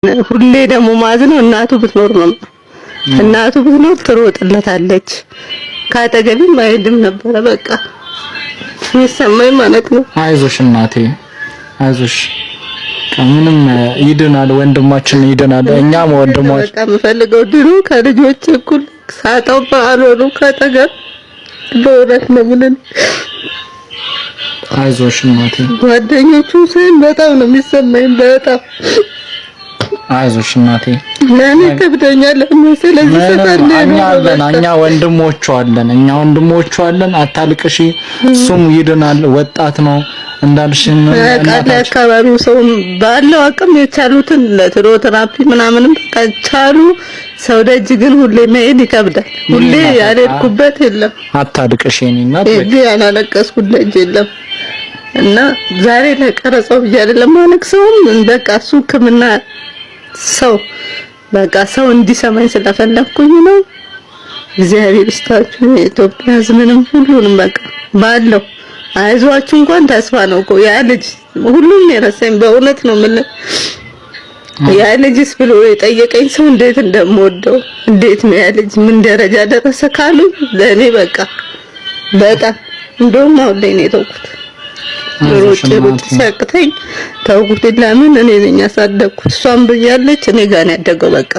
ሁሌ ደግሞ ማዝነው እናቱ ብትኖር ነው። እናቱ ብትኖር ትሮጥለታለች። ካጠገቤም አይሄድም ነበረ። በቃ የሚሰማኝ ማለት ነው። አይዞሽ እናቴ አይዞሽ፣ ምንም ይድናል፣ ወንድማችን ይድናል። እኛም ወንድማችን በቃ የምፈልገው ድኑ ከልጆች እኩል ሳጣው ባልሆኑ ካጠገብ በእውነት ነው። ምንም አይዞሽ እናቴ። ጓደኞቹ ስም በጣም ነው የሚሰማኝ በጣም አይዞሽ እናቴ። ለኔ ከብደኛል። ስለዚህ ሰፈር ነው እኛ አለን፣ እኛ ወንድሞቹ አለን፣ እኛ ወንድሞቹ አለን። አታልቅሺ፣ እሱም ይድናል፣ ወጣት ነው እንዳልሽን አካባቢው ሰው ባለው አቅም የቻሉትን ለቴራፒ ምናምንም ቻሉ። ሰው ደጅ ግን ሁሌ መሄድ ይከብዳል። ሁሌ ያልሄድኩበት የለም። አታልቅሺ የእኔ እናት፣ ሄጄ ያላለቀስኩት ደጅ የለም። እና ዛሬ ለቀረጸው ብዬ አይደለም ማለቅሰውም፣ በቃ እሱ ሕክምና ሰው በቃ ሰው እንዲሰማኝ ስለፈለኩኝ ነው። እግዚአብሔር ይስጣችሁ የኢትዮጵያ ሕዝብንም ሁሉንም በቃ ባለው አይዟችሁ እንኳን ተስፋ ነው እኮ ያ ልጅ ሁሉም የረሳኝ በእውነት ነው የምልህ። ያ ልጅስ ብሎ የጠየቀኝ ሰው እንዴት እንደምወደው እንዴት ነው ያ ልጅ ምን ደረጃ ደረሰ ካሉ ለእኔ በቃ በጣም እንደውም አሁን ላይ ነው የተውኩት። ሮጬ ሮጬ ሲያቅተኝ ተውኩት። ለምን እኔ ነኝ ያሳደግኩት፣ እሷም ብያለች እኔ ጋር ነው ያደገው። በቃ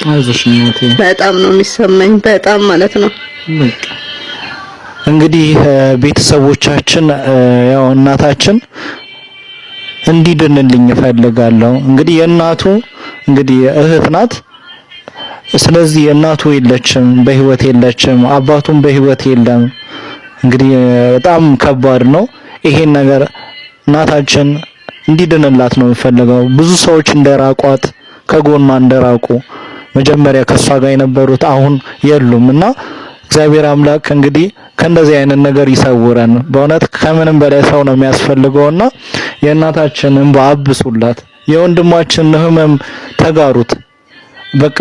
አይዞሽ እናቴ፣ በጣም ነው የሚሰማኝ፣ በጣም ማለት ነው። እንግዲህ ቤተሰቦቻችን ያው እናታችን እንዲድንልኝ እፈልጋለሁ። እንግዲህ የእናቱ እንግዲህ እህት ናት። ስለዚህ እናቱ የለችም፣ በህይወት የለችም፣ አባቱም በህይወት የለም። እንግዲህ በጣም ከባድ ነው። ይሄን ነገር እናታችን እንዲድንላት ነው የሚፈልገው። ብዙ ሰዎች እንደራቋት ከጎኗ እንደራቁ መጀመሪያ ከሷ ጋር የነበሩት አሁን የሉም እና እግዚአብሔር አምላክ እንግዲህ ከእንደዚህ አይነት ነገር ይሰውረን። በእውነት ከምንም በላይ ሰው ነው የሚያስፈልገውና የእናታችን እንባ አብሱላት፣ የወንድማችን ህመም ተጋሩት። በቃ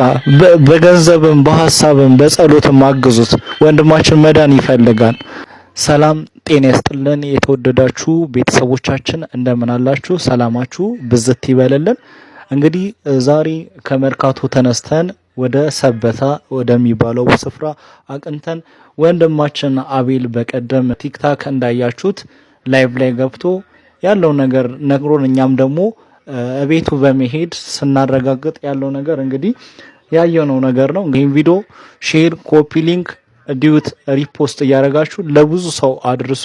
በገንዘብም በሀሳብም በጸሎትም አግዙት። ወንድማችን መዳን ይፈልጋል። ሰላም ጤና ይስጥልን። የተወደዳችሁ ቤተሰቦቻችን እንደምን አላችሁ? ሰላማችሁ ብዝት ይበልልን። እንግዲህ ዛሬ ከመርካቶ ተነስተን ወደ ሰበታ ወደሚባለው ስፍራ አቅንተን ወንድማችን አቤል በቀደም TikTok እንዳያችሁት live ላይ ገብቶ ያለው ነገር ነግሮን እኛም ደግሞ እቤቱ በመሄድ ስናረጋግጥ ያለው ነገር እንግዲህ ያየነው ነገር ነው። ይህን ቪዲዮ share፣ copy link፣ duet፣ repost እያደረጋችሁ ለብዙ ሰው አድርሱ።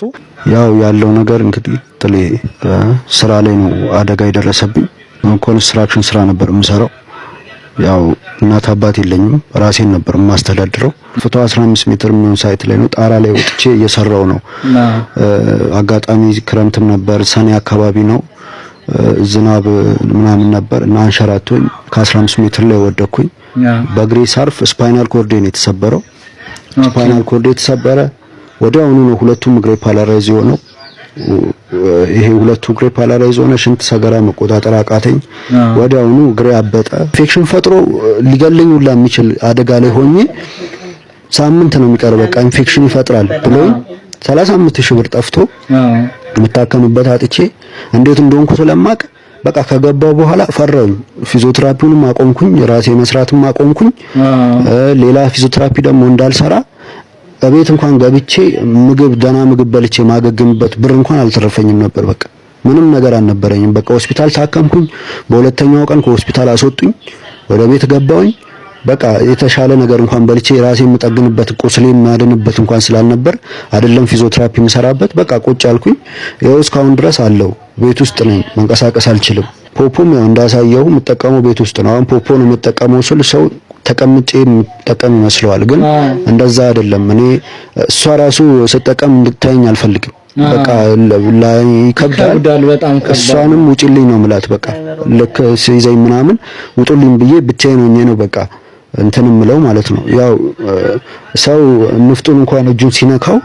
ያው ያለው ነገር እንግዲህ ጥሌ ስራ ላይ ነው አደጋ የደረሰብኝ። construction ስራ ነበር የምሰራው። ያው እናት አባት የለኝም፣ ራሴን ነበር የማስተዳድረው። ፎቶ 15 ሜትር የሚሆን site ላይ ነው ጣራ ላይ ወጥቼ እየሰራው ነው። አጋጣሚ ክረምትም ነበር፣ ሰኔ አካባቢ ነው፣ ዝናብ ምናምን ነበር እና አንሸራቶኝ ከ15 ሜትር ላይ ወደኩኝ። በእግሬ ሳርፍ spinal cord ኤ ነው የተሰበረው። spinal cord ኤ የተሰበረ ወዲያውኑ ነው ሁለቱም እግሬ paralyze የሆነው። ይሄ ሁለቱ እግሬ paralyze ሆነ። ሽንት ሰገራ መቆጣጠር አቃተኝ። ወዲያውኑ እግሬ አበጠ። ኢንፌክሽን ፈጥሮ ሊገለኝ ሁላ የሚችል አደጋ ላይ ሆኜ ሳምንት ነው የሚቀር በቃ ኢንፌክሽን ይፈጥራል ብሎኝ 35 ሺህ ብር ጠፍቶ የምታከምበት አጥቼ እንዴት እንደሆንኩ ስለማቅ በቃ ከገባው በኋላ ፈራሁኝ። ፊዚዮቴራፒውንም አቆምኩኝ፣ ራሴ መስራትም አቆምኩኝ። ሌላ ፊዚዮቴራፒ ደግሞ እንዳልሰራ እቤት እንኳን ገብቼ ምግብ ደህና ምግብ በልቼ ማገግምበት ብር እንኳን አልተረፈኝም ነበር። በቃ ምንም ነገር አልነበረኝም። በቃ ሆስፒታል ታከምኩኝ። በሁለተኛው ቀን ከሆስፒታል አስወጡኝ። ወደ ቤት ገባሁኝ። በቃ የተሻለ ነገር እንኳን በልቼ ራሴ የምጠግንበት ቁስሌ የማድንበት እንኳን ስላልነበር አይደለም ፊዚዮቴራፒ የምሰራበት በቃ ቁጭ አልኩኝ። ይኸው እስካሁን ድረስ አለው። ቤት ውስጥ ነኝ፣ መንቀሳቀስ አልችልም። ፖፖም ያው እንዳሳየው የምጠቀመው ቤት ውስጥ ነው። አሁን ፖፖ ነው የምጠቀመው ስል ሰው ተቀምጬ የምጠቀም ይመስለዋል፣ ግን እንደዛ አይደለም። እኔ እሷ ራሱ ስጠቀም እንድታየኝ አልፈልግም። በቃ ላይ ይከብዳል። በጣም እሷንም ውጪልኝ ነው የምላት። በቃ ልክ ሲይዘኝ ምናምን ውጡልኝ ብዬ ብቻዬን ሆኜ ነው በቃ እንትን ምለው ማለት ነው። ያው ሰው ንፍጡን እንኳን እጁን ሲነካው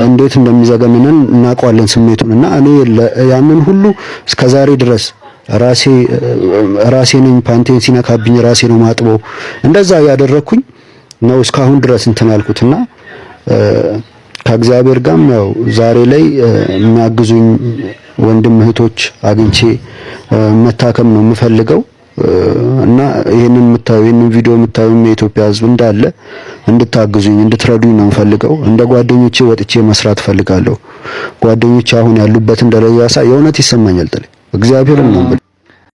እንዴት እንደሚዘገንነን እናውቀዋለን ስሜቱን። እና እኔ ያንን ሁሉ እስከዛሬ ድረስ ራሴ ራሴ ነኝ ፓንቴን ሲነካብኝ ራሴ ነው ማጥበው እንደዛ ያደረኩኝ ነው እስካሁን ድረስ እንትን ያልኩትና ከእግዚአብሔር ጋርም ያው ዛሬ ላይ የሚያግዙኝ ወንድም እህቶች አግኝቼ መታከም ነው የምፈልገው እና ይሄንን የምታዩ፣ ይሄንን ቪዲዮ የምታዩ የኢትዮጵያ ሕዝብ እንዳለ እንድታግዙኝ፣ እንድትረዱኝ ነው የምፈልገው። እንደ ጓደኞቼ ወጥቼ መስራት ፈልጋለሁ። ጓደኞቼ አሁን ያሉበትን ደረጃ ሳይ የእውነት ይሰማኛል። ጥሌ፣ እግዚአብሔርን ነው።